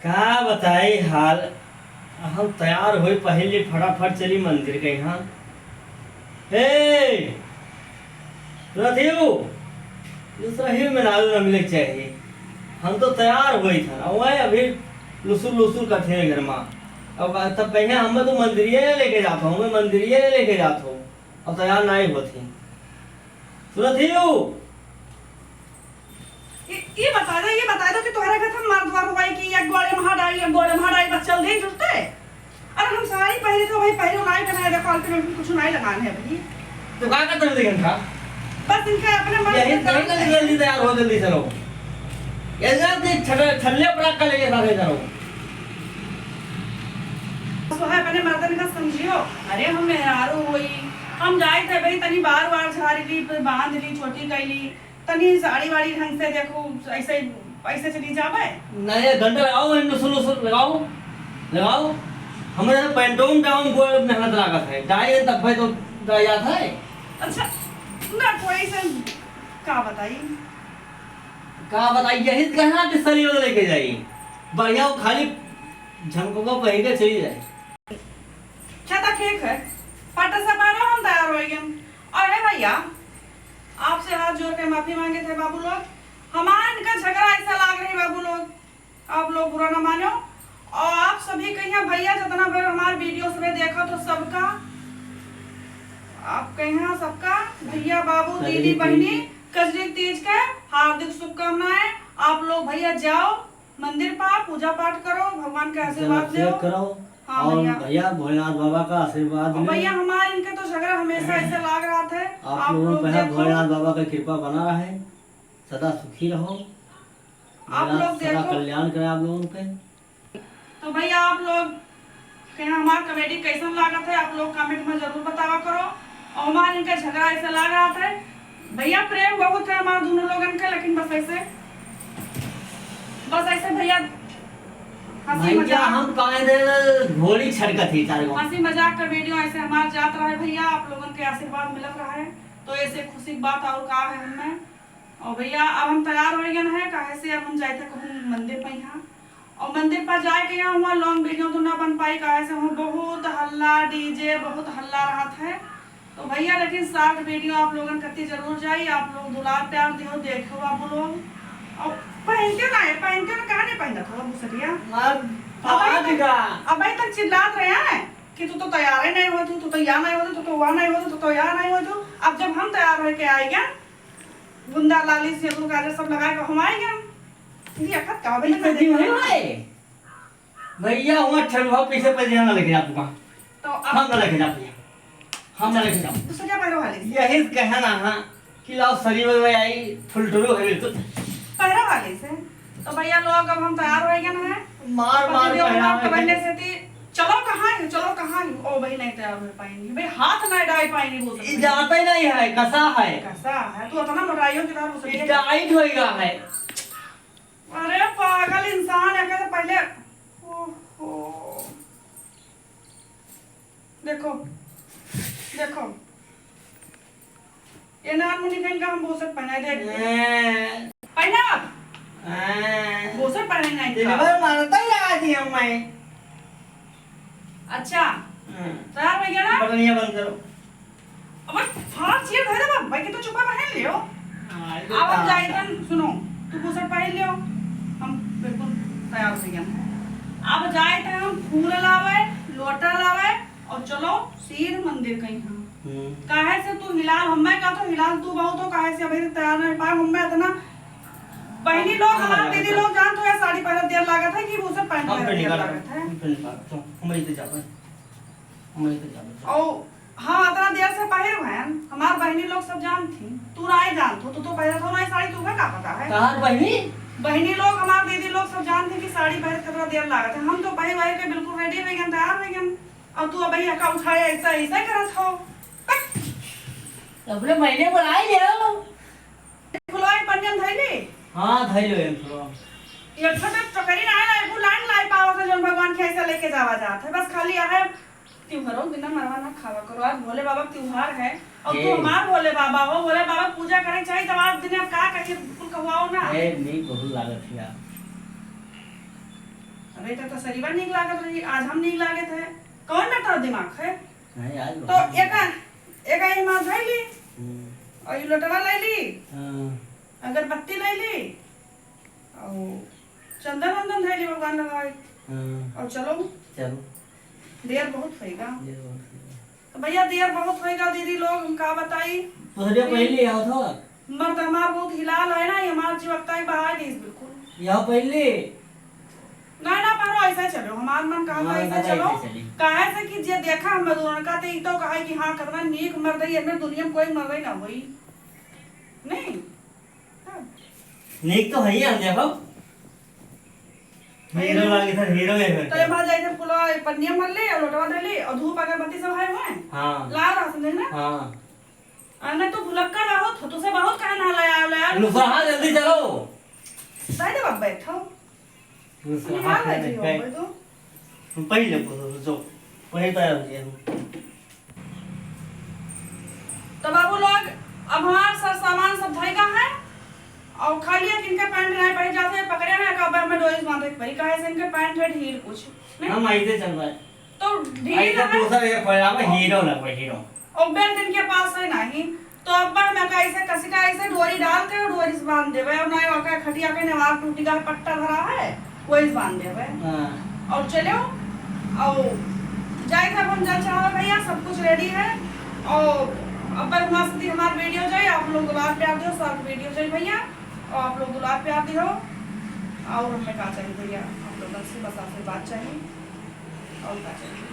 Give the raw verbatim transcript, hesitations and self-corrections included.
का बताई हाल, हम तैयार होई, पहले फटाफट चली मंदिर के यहाँ। हे रथियो, दूसरा ही मेहरारू ना मिले के चाहिए। हम तो तैयार होई था ना, वह अभी लुसुर लुसुर करते हैं घर में। अब तब कहिया हम तो मंदिरिये लेके जात हो, मैं मंदिरिये लेके जात हो, अब तैयार ना ही होती। सुनत ही हो? ये, ये बता दो, ये बता दो कि तोहरे घर हम मर्द वर्द हुआ कि एक गोड़े में हाथ डाली, एक गोड़े में हाथ डाली, बस चल दे जुटते। अरे हम साड़ी पहने थे भाई, पहले नाई बनाए, देखो हल्के में कुछ नाई लगान है भाई। तो का करते हो देखन था? बस इनका अपने मन यही से काम जल्दी, है। जल्दी तैयार हो, जल्दी चलो। ऐसा कि छले, छल्ले पड़ा कर लेके सारे चलो। सो है अपने मर्दन का समझियो। अरे हम मेहरारू होई, हम जाए थे भाई, तनी बार बार झाड़ ली, फिर बांध ली, छोटी कैली, तनी साड़ी वाड़ी ढंग से देखो, ऐसे, ऐसे चली जावे। नहीं, घंटा लगाओ, हिंदू सुनो, सुनो, लगाओ, लगाओ। हमारे यहाँ पैंटोम डाउन को मेहनत लागत है, डाई है तब भाई तो डाई जात है। अच्छा, ना कोई से का बताई? का बताई, यही कहना कि सरियो लेके जाई, बढ़िया वो खाली झमकवा पहन के चली जाए। अच्छा, तो ठीक है, फट से मारो, हम तैयार हो गए। और हे भैया, आपसे हाथ जोड़ के माफी मांगे थे बाबू लोग, हमार इनका झगड़ा ऐसा लाग रही बाबू लोग, आप लोग बुरा ना मानो। और आप सभी कहिया भैया जितना बार हमार वीडियो सब देखा तो सबका, आप कहिया सबका भैया बाबू कजरी दीदी तीज बहनी कजरी तीज के हार्दिक शुभकामनाएं। आप लोग भैया जाओ मंदिर पा, पूजा पाठ करो, भगवान के आशीर्वाद जलाभिषेक लो। करो। हाँ और भैया। भैया भोलेनाथ बाबा का आशीर्वाद और लो। भैया हमारे इनके तो झगड़ा हमेशा ऐसे लाग रहा था। आप आप लोगों लोग पर देखो। भोलेनाथ बाबा का कृपा बना रहे, सदा सुखी रहो। आप भोलेनाथ लोग सदा देखो। कल्याण करे आप लोगों के। तो भैया आप लोग के यहाँ हमार कॉमेडी कैसन लागत है, आप लोग कमेंट में जरूर बतावा करो। और हमार इनका झगड़ा ऐसे लाग रहा था। भैया प्रेम बहुत है हमार दोनों लोगन के, लेकिन बस ऐसे, बस ऐसे भैया हंसी भैया मजाक, हम कहे दे घोड़ी छड़कत ही चारों। हंसी मजाक का वीडियो ऐसे हमार जात रहा है भैया, आप लोगन के आशीर्वाद मिलत रहा है, तो ऐसे खुशी की बात और का है हमें। और भैया अब हम तैयार हो गए हैं, काहे से अब हम जाए थे कहूँ मंदिर पे यहाँ। और मंदिर पर जाए के यहाँ हुआ लॉन्ग वीडियो तो ना बन पाई, काहे से हुआ बहुत हल्ला, डीजे बहुत हल्ला रहत है। तो भैया लेकिन शॉर्ट वीडियो आप लोगन कत्ती जरूर जाई, आप लोग दुलार प्यार दियो, देखो आप लोग। और पहनते ना है, पहनते ना, कहाँ नहीं पहनत हो बुसरिया? मार अब भाग अभी तक, जा। अब अभी तक चिल्लात रहे हैं कि तू तो तैयार ही नहीं होती, तू तो यहाँ नहीं होती, तू तो वहाँ नहीं होती, तू तो यहाँ नहीं होती। अब जब हम तैयार होके आए गए, बुंदा, लाली, सेंदूर, काजर सब लगाए के हम आए गए। ये अखत का भाई इतना ना दिन देखा। है। भैया, वहाँ ठेलुआ पीछे पे ध्यान ना लेके जा तू वहाँ। तो अब हम ना लेके जा भैया, हम ना लेके जाओ। दूसरा क्या पैरो वाले से? यही कहना है कि लाओ शरीर में आई फुलटुरू है बिल्कुल। पैरो वाले से। तो भैया लोग, अब हम तैयार हो गए ना है। मार, तो मार, पति देव पहरावे मार के के। बहने से थी, "चलो कहाँ है, चलो कहाँ है?" ओ भाई, नहीं तैयार हो पाएंगे भाई, हाथ नहीं डाल पाएंगे वो सब। ये जाता ही नहीं है, कसा है। कसा है? तू इतना मोटाइयों की तरह हो सकती है। टाइट होएगा है। अरे पागल इंसान है, कहते पहले, ओहो। देखो, देखो, ये नार मुनि कहीं का हम बोसट पहनाए, देख। हैं। पहना। हैं। बोसट पहनाए नहीं तेरे का। बार मारता ही लगा दिया मैं। अच्छा। हाँ। तैयार हो गया ना? बटनिया बंद करो। अब फाड़ चीर धरे बाबा, भाई के तो चुपा पहन लियो। हाँ, ये अब हम बता। जाए तन, सुनो, तू बुसट पहन लियो, हम बिल्कुल तैयार हो गया। अब जाए तन हम फूल लावे, लोटा लावे और चलो सीध मंदिर कहीं हम। हम्म। काहे से तू हिलाल, हमें का तो हिलाल तू बहुत हो, काहे से अभी तक तैयार नहीं पाए, हमें इतना बहनी लोग, हाँ, हमारे हाँ, दीदी हाँ। लोग जान तो ये साड़ी पहनत देर लागत है कि वो सब पहन हम पहनत पे देर निकाल, लागत है। हम पे निकाल, तो हम इधर जाते हैं। हम इधर जाते हैं। ओ, हाँ, इतना देर से पहिर भैन, हमार बहनी लोग सब जानत थी, तू नाई जानत हो, तू तो पहिरत हो नाई साड़ी, तुहका का पता है? तहार बहनी? बहनी लोग, हमार दीदी लोग सब जानत थी कि साड़ी पहिरत कितना देर लागत है। हम तो पहिर वहिर के बिल्कुल ready हो गए, तैयार हो गए। अब तू अब यहाँ का उठाए ऐसा, ऐसा करत हो। अपने बहने बुलाए ले आओ। फुलवा के पन्नी में धइली? हाँ, धइलो है फुलवा। ये छोटे टोकरी ना है, एगो लाइन लाई पावत है, जौन भगवान के ऐसा लेके जावा जात है। बस खाली यह है, त्योहारों बिना मरवा ना खावा करो। आज भोले बाबा का त्योहार है, और ए। तू हमार भोले बाबा हो, भोले बाबा की पूजा करे के चाहिए, तब आज दिन आप का कहिए, बिल्कुल कहवाओ ना। ए, नहीं, बहुत लागत है यार। अबे तो, तो सरीबा नीक लागत रही, आज हम नीक लागत है। कौन ना तो दिमाग है? नहीं, आज तो बहुत एका, एका ये माँ धइली, हम्म। और ये लोटवा लइली, हाँ। अगरबत्ती लइली, और चंदन वंदन धइली भगवान लगावे। हाँ। और चलो। चलो। देर बहुत होइगा। देर बहुत होइगा। तो भैया, देर बहुत होइगा दीदी लोग, हम का बताई? तोहरे पहले आओ था। मर्द हमार बहुत हिलाल है ना, ये हमार जीवकता ही बहाय दीस बिल्कुल। यहाँ पहले। ना, ना, पारो ऐसे चलो, हमार मन कहा था हाँ, ऐसे ना, चलो। ऐसे चली। काहे से कि जे देखा हम दोनों का, ते ई तो कहा कि हाँ, कितना नीक मर्द है, ये दुनिया में कोई मर्द ही ना होई। नहीं। तब। नीक तो है ही, हम देखो। हीरो लागे था, हीरो है तो फिर। ये मार जाए थे, फुलवा पन्निया मर ले और लोटवा धइली और धूप अगरबत्ती सब है वहाँ। हाँ। ला रहा समझे ना? हाँ। अरे तो भुलक्कड़ बहुत हो, तुसे बहुत कहे ना लाया, लाया। लुसहा जल्दी चलो। दाई दे बाबा बैठो। लुसहा निहार ले बैठो। जाइए बाबा तो। हम पहले बोलो, जो। वही तैयार हो गया हम। तो बाबू लोग, अब हमार सर सामान सब धइगा है और खाली एक इनके पैंट नहीं पहन जाते, पकड़े हैं, का अब हमें डोरी से बांधे के पड़ी, काहे से इनके पैंट है ढील कुछ, नहीं? हम ऐसे चल रहा है। तो ढील ऐसे है। दूसरा एक पहनावा हीरो ना कोई हीरो। और बेल्ट इनके पास है नहीं, तो अब हमें का ऐसे कसी का ऐसे डोरी डाल के और डोरी से बांध देवे, और नहीं ओका खटिया के नेवार टूटी का पट्टा धरा है, वही से बांध देवे। हाँ। और चलो, और जाए थे अब हम जल चढ़ावे भैया, सब कुछ रेडी है। और अब बस मस्त ही हमार वीडियो जाए, आप लोग दुलार प्यार दो, शॉर्ट वीडियो जाए भैया, और आप लोग दुलार प्यार दियो। और हमें का चाहिए भैया, आप लोगन से बस आशीर्वाद चाहिए, और का चाहिए।